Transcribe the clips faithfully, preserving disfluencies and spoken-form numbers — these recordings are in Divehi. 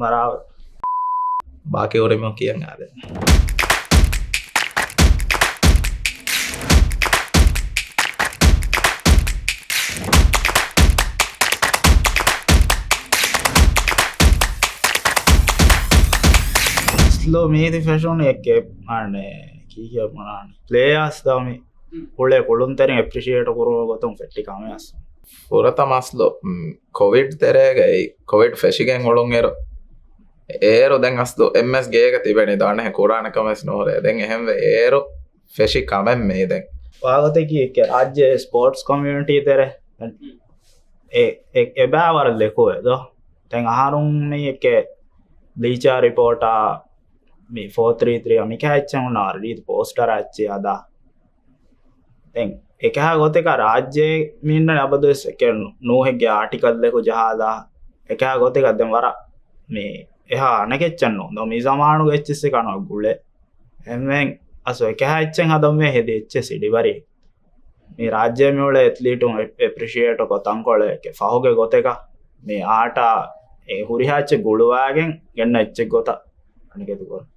މަރާ. ބާކީ އުރިމުން ކިޔަން އާދެ. ސްލޯ މީތި ފެށުނީ އެއްކެ އަނެ ކީކޭ ބުނާނެ. ޕްލޭޔާސް ދާ މި އުޅޭ ކުޅުންތެރިން އެޕްރިޝިއޭޓް ކުރުމުގެ ގޮތުން ފެއްޓި ކަމެއް އަސް. ފުރަތަމަ ސްލޯ، މް، ކޮވިޑް ތެރޭގައި ކޮވިޑް ފެށިގެން އުޅުންއިރު، އޭރު ދެން އަސްލު އެމްއެސް ގޭގަ ތިބެނީ ދާނެހެ ކުރާނެ ކަމެއް ނުހުރޭ. ދެން އެހެންވެ އޭރު ފެށި ކަމެއް މީ ދެން. ވާގޮތަކީ އެކެ ރާއްޖޭ ސްޕޯޓްސް ކޮމިއުނިޓީ ތެރޭ އެ، އެ، އެބާ ވަރަށް ލެކުވޭ ދޯ. ދެން އަހަރުން މީ އެކެ ބްލީޗާ ރިޕޯޓާ މި ފޯ ތްރީ ތްރީ އަ މިކާ އެއްޗެއް ހުންނަ ވަރަށް ރީތި ޕޯސްޓަރާ އެއްޗެއް ހަދާ. ދެން އެކަހާ ގޮތެކަށް ރާއްޖޭ މީންނަން އަބަދުވެސް އެކެ ނޫހެއްގެ އާޓިކަލްއެކު ޖަހާލާ، އެކަހާ ގޮތެކަށް ދެން ވަރަށް މި އެހާ އަނެކެއްޗެއް ނޫން ދޯ. މި ޒަމާނުގެ އެއްޗެއްސެއް ކަނު ގުޅޭ. އެންމެން އަސް އެކަހާ އެއްޗެއް ހަދަންވޭ ހެދި އެއްޗެއް ސިޑިބަރި. މި ރާއްޖޭ މި އުޅޭ އެތްލީޓުން އެ-، އެޕްރިޝިއޭޓް ކޮށް ތަންކޮޅެއް އެކެ ފަހުގެ ގޮތެކަށް މި އާޓާ އެ ހުރިހާ އެއްޗެއް ގުޅުވާގެން ގެންނަ އެއްޗެއް ގޮތަށް އަނެކެތި ކުރުން.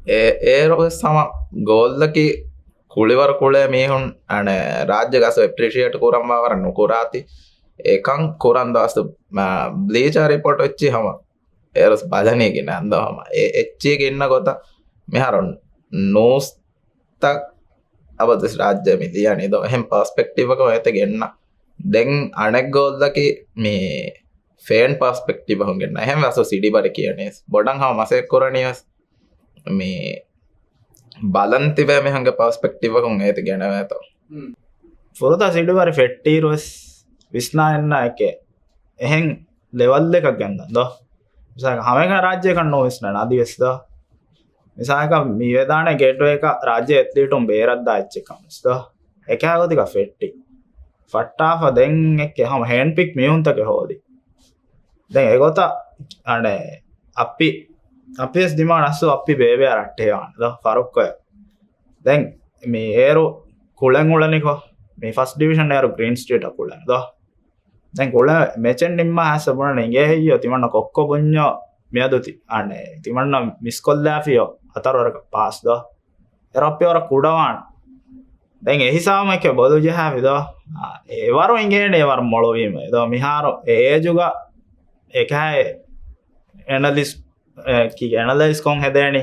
އެ-، އޭރު ވެސް ހަމަ ގޯލްއަކީ ކުޅިވަރު ކުޅޭ މީހުން އަނެ ރާއްޖޭގަ އަސް އެޕްރިޝިއޭޓް ކުރަންވާ ވަރަށް ނުކުރާތި. އެކަން ކުރަން ދާސް، މާ، ބްލީޗާ ރިޕޯޓް އެއްޗި ހަމަ އޭރުސް ބަލަނީ ގިނަ އަންދޯ ހަމަ އެ އެއްޗީގެ އިންނަ ގޮތަށް މިހާރު ނޫސްތައް އަބަދުސް ރާއްޖެ މި ލިޔަނީ ދޯ. އެހެން ޕާސްޕެކްޓިވްއަކަށް އެތެ ގެންނަ. ދެން އަނެއް ގޯލްއަކީ މި ފޭން ޕާސްޕެކްޓިވްއަކުން ގެންނަ. އެހެން ވެސް ސިޑި ބަރި ކިޔަނީސް. ބޮޑަށް ހަމަ މަސައްކަތް ކުރަނީ ވެސް މި ބަލަން ތިބޭ މީހުންގެ ޕާސްޕެކްޓިވްއަކުން އޭތި ގެނެވޭތޯ. ފުރަތަ ސިޑި ބަރި ފެއްޓީރު ވެސް ވިސްނާ އިންނަ އެކެ އެހެން ލެވަލްއެކަށް ގެންދަން ދޯ. މިސާލަކަށް ހަމައެކަނި ރާއްޖެއަކަށް ނޯ ވިސްނަން އަދިވެސް ދޯ. މިސާލަކަށް މި ވެދާނެ ގޭޓްވޭއަކަށް ރާއްޖެ އެތްލީޓުން ބޭރަށްދާ އެއްޗެއް ކަމަސް ދޯ. އެކާ ގޮތިގަ ފެއްޓި. ފައްޓާފަ ދެން އެއްކެ ހަމަ ހޭންޑްޕިކް މީހުންތަކެއް ހޯދި. ދެން އެގޮތަށް އަނެ އައްޕި، އައްޕިވެސް ދިމާ ނަސްސު އައްޕި ބޭބެއާ ރައްޓެހިވާނެ ދޯ ފަރުއްކޮޔަށް. ދެން މި އޭރު ކުޅެން އުޅެނިކޮ، މި ފަސްޓް ޑިވިޝަން އޭރު ގްރީން ސްޓްރީޓަށް ކުޅެން ދޯ. ދެން ކުޅެ މެޗެއް ނިންމާ ހާސް ބުނަން އިނގޭ ހެއްޔޯ ތިމަންނަ ކޮއްކޮ ބުންޏޯ މިއަދު ތި-، އަނެ ތިމަންނަ މިސްކޮށްލާފިޔޯ ހަތަރު ވަރަކަށް ޕާސް ދޯ. އެރައްޕި ވަރަށް ކުޑަވާން. ދެން އެހިސާބު އެކެ ބޮލު ޖަހާފި ދޯ. އާ، އެވަރު އިނގޭނެ ވަރަށް މޮޅުވީމަ. ދޯ މިހާރު އެ އޭޖުގަ އެކާއެ އެނަލިސް، އެ، ކީ އެނަލައިޒް ކޮން ހެދޭނީ؟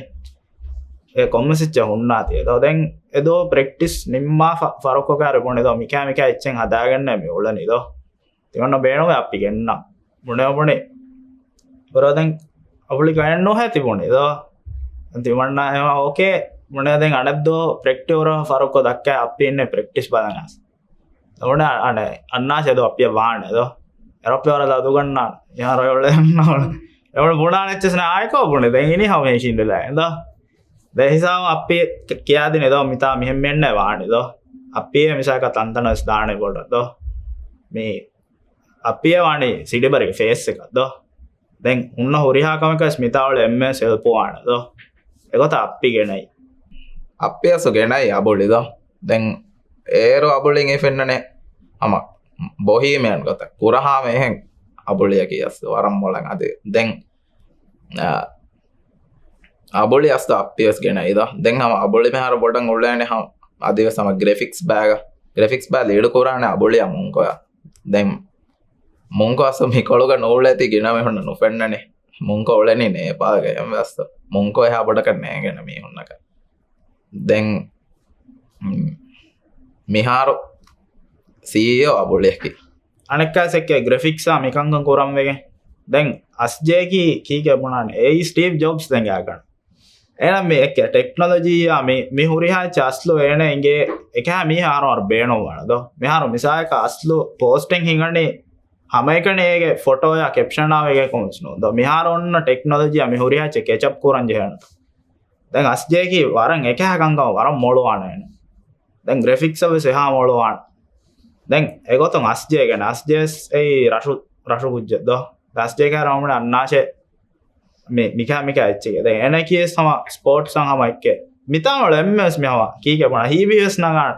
އެ ކޮންމެސް އެއްޗެއް ހުންނާތީ. ދޯ ދެން އެދޯ ޕްރެކްޓިސް ނިންމާފަ ފަރުކޮކާރި ބުނި ދޯ މިކާ މިކާ އެއްޗެއް ހަދާގެންނޭ މި އުޅެނީ ދޯ. ތިމަންނަ ބޭނުމޭ އައްޕި ގެންނަ. ބުނެ ބުނި. ބުރަ ދެން އަފުޅި ގަޔަން ނުހޭ ތިބުނި ދޯ. ތިމަންނަ އެމަ އޯކޭ. ބުނެ ދެން އަނެއްދޯ ޕްރެކްޓި އުރަ ފަރުކޮ ދައްކާ އައްޕި އިންނެ ޕްރެކްޓިސް ބަލަން އަސް. އަވަނ އަނެ އަންނާސެ ދޯ އައްޕިއަށް ވާނެ ދޯ. އެރައްޕި ވަރަށް ލަދުގަންނާނެ. އެހާރ އޮޅެ އަންނާނެ. އެވަނ ބުނާނެ އެއްޗެސް ނާ އާއެކޯ ބުނެ. ދެން އިނީ ހަމަ ހިނދުލާ ދޯ. ދެ ހިސާބު އައްޕި ކި-، ކިޔާދިނެ ދޯ މިތާ މިހެން މިއެންނެ ވާނެ ދޯ. އައްޕިއޭ މިސާކަށް ތަންތަނަސް ދާނެ ބޮޑަށް ދޯ. މި އައްޕިއޭ ވާނީ ސިޑިބަރިގެ ފޭސް އެކަށް ދޯ. ދެން ހުންނަ ހުރިހާ ކަމަކަސް މިތާ އުޅެ އެންމެ ހެލްޕުވާނެ ދޯ. އެގޮތަށް އައްޕި ގެނައި. އައްޕިއަސް ގެނައި އަބުޅި ދޯ. ދެން އޭރު އަބުޅި އިނގި ފެންނަނެ ހަމަ ބޮހީމޭން ގޮތަށް ކުރަހާ މިހެން އަބުޅިއަކީ އަސް ވަރަށް މޮޅަށް އަދި ދެން، އާ، އަބުޅި އަސް އައްޕިއަސް ގެނައި ދޯ. ދެން ހަމަ އަބުޅި މިހާރު ބޮޑަށް އުޅޭނެ ހަމަ އަދިވެސް ހަމަ ގްރެފިކްސް ބައިގަ، ގްރެފިކްސް ބައި ލީޑު ކުރާނެ އަބުޅިއަށް މުންކޮޔަށް. ދެން މުންކޮ އަސް މިކޮޅުގަ ނޫޅޭތީ ގިނަ މީހުންނަށް ނުފެންނަނީ. މުންކޮ އުޅެނީ ނޭޕާލްގަ އެންވެސް. މުންކޮ އެހާ ބޮޑަކަށް ނޭނގެނެ މީހުންނަކަށް. ދެން، މް، މިހާރު ސީއީއޯ އަބުޅިއަކީ. އަނެއްކާސް އެއްކެ ގްރެފިކްސާ މިކަންކަން ކުރަން ވެގެން. ދެން އަސްޖޭ ކީ ކީކޭ ބުނާނެ؟ އެއީ ސްޓީވް ޖޮބްސް ދެން ގާގަން. އޭނަ މި އެއްކެ ޓެކްނޮލޮޖީއާ މި، މި ހުރިހާ އެއްޗެއް އަސްލު އޭނަ އިނގޭ އެކަހަ މީހާ އަހަރު އަހަރު ބޭނުންވާނެ ދޯ. މިހާރު މިސާލަކަށް އަސްލު ޕޯސްޓެއް ހިނގަނީ ހަމައެކަނި އޭގެ ފޮޓޯއާ ކެޕްޝަނާ ވެގެން ކޮމެންޓްސް ނޫން ދޯ. މިހާރު އޮންނަ ޓެކްނޮލޮޖީއާ މި ހުރިހާ އެއްޗެއް ކެޗަޕް ކުރަން ޖެހޭނެ. ދެން އަސްޖޭ ކީ ވަރަށް އެކަހަ ކަންކަމަށް ވަރަށް މޮޅުވާނެ އޭނަ. ދެން ގްރެފިކްސް ވެސް އެހާ މޮޅުވާނެ. ދެން އެގޮތުން އަސްޖޭ ގެނެ އަސްޖޭ ވެސް އެއީ ރަށު، ރަށު ކުއްޖެއް ދޯ. އަސްޖޭ ކާ ރަމުނެ އަންނާށޭ މި، މިކާ، މިކާ އެއްޗެކޭ. ދެން އޭނަ ކީސް ހަމަ ސްޕޯޓްސް އަށް ހަމަ އެއްކޭ. މިތާ އުޅެ އެންމެސް މި ހަމަ ކީކޭ ބުނާ ހީވީ ވެސް ނަގާން.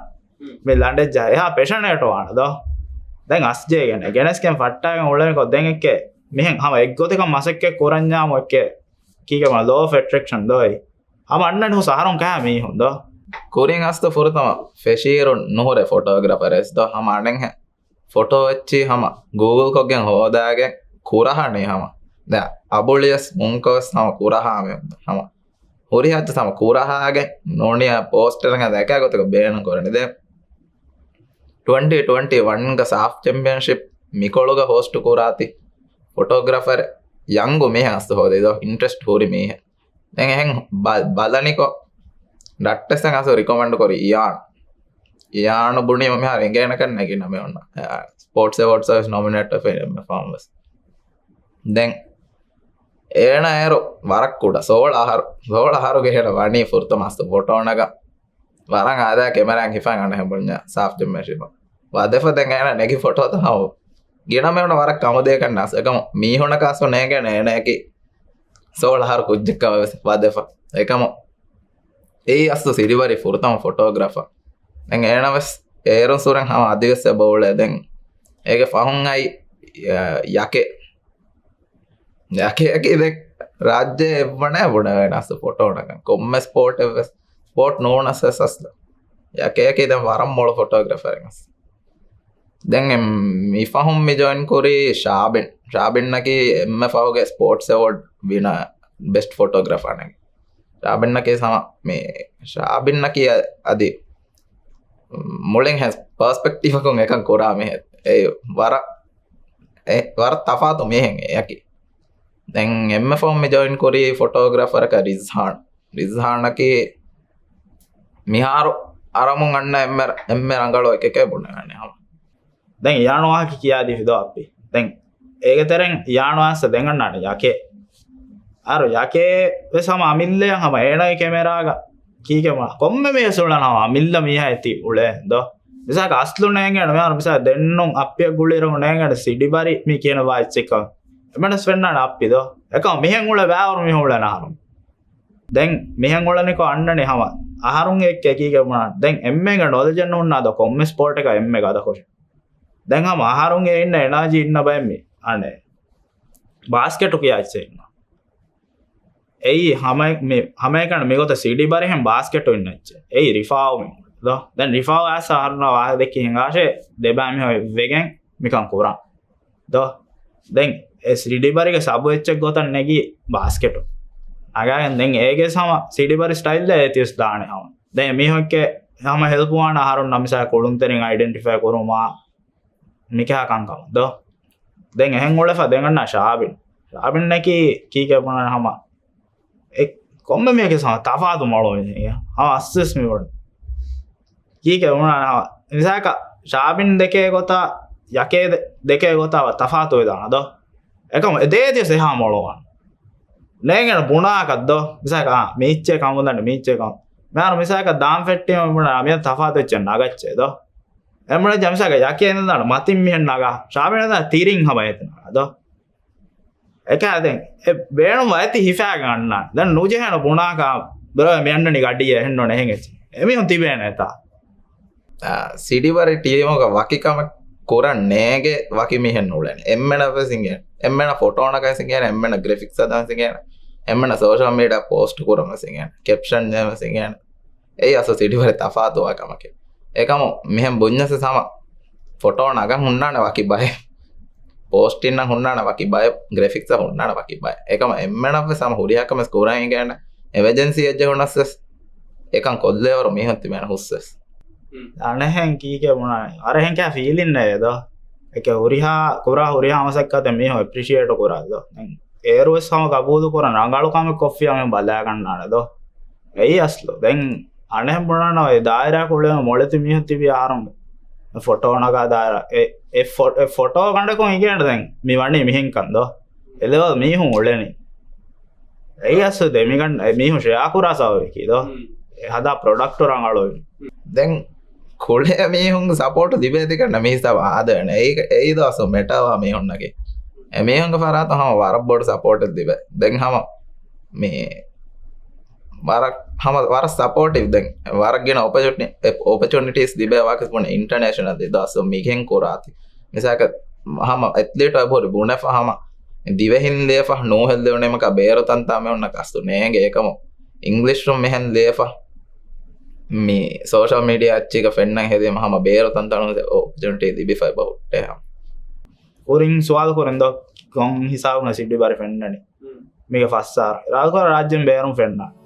މި ލަނޑެއް ޖަހާ އެހާ ޕެޝަނޭޓް ވާނެ ދޯ. ދެން އަސްޖޭ ގެނެ. ގެނެސް ކެން ފައްޓާގެން އުޅެނިކޮށް ދެން އެއްކޭ މިހެން ހަމަ އެއްގޮތަކަށް މަސައްކަތް ކުރަންޏާމު އެއްކެ ކީކެ މާ ލޯ އޮފް އެޓްރެކްޝަން ދޯއި. ހަމަ އަންނަނި ހުސް އަހަރުން ކާ މީހުން ދޯ. ކުރިން އަސްތު ފުރަތަމަ ފެށީއިރު ނުހުރޭ ފޮޓޯގްރަފަރެސް ދޯ. ހަމަ އަނެއްހެން ފޮޓޯ އެއްޗި ހަމަ ގޫގުލް ކޮށްގެން ހޯދާގެން ކުރަހާނީ ހަމަ. ދެ އަބުޅިޔަސް މުންކޮސް ހަމަ ކުރަހާ މި ހަމަ ހުރިހާ އެއްޗެއް ހަމަ ކުރަހާގެން ނޫނިޔާ ޕޯސްޓަރެއް ހަދާ އެކާ ގޮތަކަށް ބޭނުން ކުރަނީ. ދެ ޓްވެންޓީ ޓްވެންޓީ ވަންގަ ސާފް ޗެމްޕިއަންޝިޕް މިކޮޅުގަ ހޯސްޓް ކުރާތި ފޮޓޯގްރަފަރ ޔަންގު މީހެއް އަސް ހޯދައި ދޯ އިންޓްރެސްޓް ހުރި މީހެއް. ދެން އެހެން ބަ-، ބަލަނިކޮށް ޑައްޓެސް އަސް ރިކޮމެންޑް ކުރި އިޔާން. އިޔާނު ބުނީ މިހާރު އިނގޭނެކަން ނެގި ނަމެ އޮންނަ. ސްޕޯޓްސް އެވޯޑްސް އޮފިސް ނޮމިނޭޓް ފެން އެންމެ ފާމް ވެސް. ދެން އޭނަ އޭރު ވަރަށް ކުޑަ ސޯޅަ އަހަރު، ސޯޅަ އަހަރުގެ އޭނަ ވަނީ ފުރަތަމަ އަސް ފޮޓޯ ނަގަން. ވަރަށް އާދަ ކެމެރާއިން ހިފަން އަނެއް ބުންޏާ ސާފް ޖެމްމެ ޝިފަ. ވަދެފަ ދެން އޭނަ ނެގި ފޮޓޯތައް ހަމަ ގިނަ މީހުން ވަރަށް ކަމުދޭކަން ނަސް. އެކަމު މީހުނަކަސް ނޭނގޭނެ އޭނައަކީ ސޯޅަ އަހަރު ކުއްޖެއްކަމަށް ވެސް ވަދެފަ. އެކަމު އެއީ އަސްލު ސިޑިބަރި ފުރަތަމަ ފޮޓޯގްރަފަ. ދެން އޭނަ ވެސް އޭރުން ސުރެން ހަމަ އަދިވެސް އެބައުޅޭ. ދެން އޭގެ ފަހުން އައި ޔަ-، ޔަކެ ޔަކެއަކީ ދެން ރާއްޖޭ އެއްވަނައެއް ބުނެވޭނެ އަސް ފޮޓޯނަކަން. ކޮންމެ ސްޕޯޓެއް ވެސް، ސްޕޯޓް ނޫނަސް ވެސް އަސްލު. ޔަކެއަކީ ދެން ވަރަށް މޮޅު ފޮޓޯގްރަފަރެއް އަސް. ދެން މި ފަހުން މި ޖޮއިން ކުރީ ޝާބިން. ޝާބިންއަކީ އެންމެ ފަހުގެ ސްޕޯޓްސް އެވޯޑް ވިނަ ބެސްޓް ފޮޓޯގްރަފަރ ނެގި. ޝާބިންއަކީ ސަމަ-، މި ޝާބިންއަކީ އަ-، އަދި މުޅިން ހެން ޕާސްޕެކްޓިވަކުން އެކަން ކުރާ މީހެއް. އެ ވަރަށް، އެ ވަރަށް ތަފާތު މީހެއް އެއަކީ. ދެން އެންމެ ފަހުން މި ޖޮއިން ކުރީ ފޮޓޯގްރާފަރަކަށް ރިޒްހާން. ރިޒްހާނަކީ މިހާރު އަރަމުން އަންނަ އެންމެ، އެންމެ ރަނގަޅު އެކެކޭ ބުނެވޭނެ ހަމަ. ދެން އިޔާނު ވާހަކަ ކިޔާދީފި ދޯ އައްޕި. ދެން އޭގެ ތެރެއިން އިޔާނު އައިސް ދެން އަންނާނެ ޔަކޭ. އަރު ޔަކޭ ވެސް ހަމަ އަމިއްލަޔަށް ހަމަ އޭނާގެ ކެމެރާގަ ކީކޭ ބުނާ. ކޮންމެ މީހެއް ސުޅަން ހަމަ އަމިއްލަ މީހާ އެތި އުޅޭ ދޯ. މިސާލަކަށް އަސްލު ނޭނގޭނެ މިހާރު މިސާލަކަށް ދެންނުން އައްޕިއަށް ގުޅިރަމު ނޭނގޭނެ ސިޑި ބަރި މި ކިޔަން ވާ އެއްޗެއްކަން. އެމަނަސް ފެންނާނެ އައްޕި ދޯ. އެކަމަ މިހެން އުޅޭ ބައިވަރު މީހުން އުޅޭނެ އަހަރު. ދެން މިހެން އުޅެނިކޮށް އަންނަނީ ހަމަ އަހަރުން އެއްކޭ ކީކޭ ބުނާ. ދެން އެންމެންގެ ނޮލެޖެއް ނޫންނާ ދޯ ކޮންމެ ސްޕޯޓެކަށް އެންމެ ގަދަކޮށެއް. ދެން ހަމަ އަހަރުންގެ އިންނަ އެނާޖީ އިންނަ ބައެއް މި އަނެއް ބާސްކެޓު ކިޔާ އެއްޗެއް އިންނަ. އެއީ ހަމަ-، މި-، ހަމައެކަނި މިގޮތަށް ސިޑި ބަރިހެން ބާސްކެޓު އިންނަ އެއްޗެއް. އެއީ ރިފާއު މި ދޯ. ދެން ރިފާއު އައިސް އަހަރުންނާ ވާހަކަ ދެއްކި ހިނގާށޭ ދެބައި މިހޮތް ވެގެން މިކަން ކުރާ. ދޯ. ދެން އެ ސިޑި ބަރިގެ ސަބު އެއްޗެއް ގޮތަށް ނެގި ބާސްކެޓު. ނަގާގެން ދެން އޭގެ ހަމަ ސިޑި ބަރި ސްޓައިލް އެތިވެސް ދާނެ ހަމަ. ދެން މީހުންގެ ހަމަ ހެލްޕުވާނެ އަހަރުންނަށް މިސާ ކުޅުންތެރިން އައިޑެންޓިފައި ކުރުމާ މިކަހަ ކަންކަމަށް ދޯ. ދެން އެހެން އުޅެފަ ދެން އަންނަ ޝާބިން. ޝާބިންނަކީ ކީކޭ ބުނާނެ ހަމަ އެ ކޮންމެ މީހަކީ ހަމަ ތަފާތު މޮޅު މީހެއް. ހަމަ އަސްވެސް މި ބޮޑު. ކީކޭ ބުނާނެ ހަމަ މިސާލަކަށް ޝާބިން ދެކޭ ގޮތާ ޔަކޭ ދެ-، ދެކޭ ގޮތާ ތަފާތު ވެދާނެ ދޯ. އެކަމު އެ ދޭތި ވެސް އެހާ މޮޅުވާން. ނޭނގެން ބުނާކަށް ދޯ. މިސާލަކަށް އާ، މި އެއްޗެއް ކަމުދަން މި އެއްޗެއް ކަމު. މިހާރު މިސާލަކަށް ދާން ފެއްޓީމަ ބުނާ މި ތަފާތު އެއްޗެއް ނަގައްޗޭ ދޯ. އެމުޅެ ޖަމިސާގެ ޔަކީން ދާން މަތިން މިހެން ނަގާ. ޝާބިން ދާ ތިރިން ހަމަ އެތި ނަގާ ދޯ. އެކާ ދެން އެ ބޭނުން ވައިތި ހިފާގެ އަންނާ. ދެން ނުޖެހޭނު ބުނާކާ ބްރޯ މި އަންނަނީ ގަޑިއެއް އެހެންނޯން އެހެން އެއްޗެއް. އެމީހުން ތިބޭނެ އެތާ. އާ، ސިޑިވަރި ޓީމުގަ ވަކި ކަމެއް ކުރަން ނޭގެ ވަކި މީހެއް ނޫޅޭނެ. އެންމެނަށް ވެސް އިނގޭނެ. އެންމެނަށް ފޮޓޯ ނަގަން ވެސް އިނގޭނެ. އެންމެނަށް ގްރެފިކްސް ހަދަން ވެސް އިނގޭނެ. އެންމެނަށް ސޯޝަލް މީޑިއާ ޕޯސްޓް ކުރަން ވެސް އިނގޭނެ. ކެޕްޝަން ލިޔަން ވެސް އިނގޭނެ. އެއީ އަސްލު ސިޑިވަރި ތަފާތުވާ ކަމަކީ. އެކަމު މިހެން ބުންޏަސް ހަމަ ފޮޓޯ ނަގަން ހުންނާނެ ވަކި ބައެއް. ޕޯސްޓް އިންނަން ހުންނާނެ ވަކި ބައެއް. ގްރެފިކްސް ހުންނާނެ ވަކި ބައެއް. އެކަމަ އެންމެނަށް ވެސް ހަމަ ހުރިހާ ކަމެއް ކުރަން އިނގޭނެ. އެމަޖެންސީ އެއްޗެއް ހުންނަސް ވެސް އެކަން ކޮށްލޭވަރު މީހުން ތިބޭނެ ހުސްވެސް. އަނެއްހެން ކީކޭ ބުނާނެ. އަރަހެން ކާ ފީލިން ނޭ ދޯ. އެކެ ހުރިހާ، ކުރާ ހުރިހާ މަސައްކަތެއް މީހުން އެޕްރިޝިއޭޓް ކުރާ ދޯ. ދެން އޭރު ވެސް ހަމަ ގަބޫލު ކުރަން ރަނގަޅު ކަމެއް ކޮށްފިޔާ މި ބަލާގަންނާނެ ދޯ. އެއީ އަސްލު. ދެން އަނެއް ބުނާނަ އެ ދާއިރާ ކުޅޭ މޮޅެތި މީހުން ތިބި އަހަރުން ފޮޓޯ ނަގާ ދާއިރާ. އެ، އެ ފޮ-، އެ ފޮޓޯ ގަނޑަކުން އިނގޭނެ ދެން މި ވަނީ މިހެންކަން ދޯ. އެލެވެލް މީހުން އުޅެނީ. އެއީ އަސްލު ދެމިގަން އެ މީހުން ޝެއާ ކުރާ ސަބަބަކީ ދޯ. އެ ހަދާ ޕްރޮޑަކްޓު ރަނގަޅުވީ. ދެން ކުޅޭ މީހުން ސަޕޯޓް ލިބޭތިކަން މި ހިސާބަށް އާދެވޭނެ. އެއީ، އެއީ ދޯ އަސްލު މެޓާވާ މީހުންނަކީ. އެ މީހުންގެ ފަރާތުން ހަމަ ވަރަށް ބޮޑު ސަޕޯޓެއް ލިބޭ. ދެން ހަމަ މި ވަރަށް ހަމަ ވަރަށް ސަޕޯޓިވް. ދެން ވަރަށް ގިނަ އޮޕޮޗުނި-، އެ-، އޮޕޮޗުނިޓީސް ލިބޭ ވާކަސް ބުނެ އިންޓަނޭޝަނަލް ދޯ އަސްލު މިގެން ކުރާތި. މިސާލަކަށް ހަމަ އެތްލީޓު އެބަހުރި ބުނެފަ ހަމަ ދިވެހިން ލިޔެފަ ނޫހެއް ލެވުނީމަކަށް ބޭރު ތަންތާ މި އޮންނަ ގަސްދު ނޭނގެ އެކަމު އިންގްލިޝް ރޫމް މިހެން ލިޔެފަ މި ސޯޝަލް މީޑިއާ އެއްޗީގަ ފެންނަން ހެދީމަ ހަމަ ބޭރު ތަންތާނު އޮޕަޖުނިޓީ ލިބިފަ އެބަ ހުއްޓޭ ހަމަ. ކުރިން ސުވާލު ކުރިން ދޯ ކޮން ހިސާބުން ސިޑްނީ ބަރި ފެންނަނީ؟ މީގެ ފަސް އަހަރު ރާގުކޮރ ރާއްޖެން ބޭރުން ފެންނަ.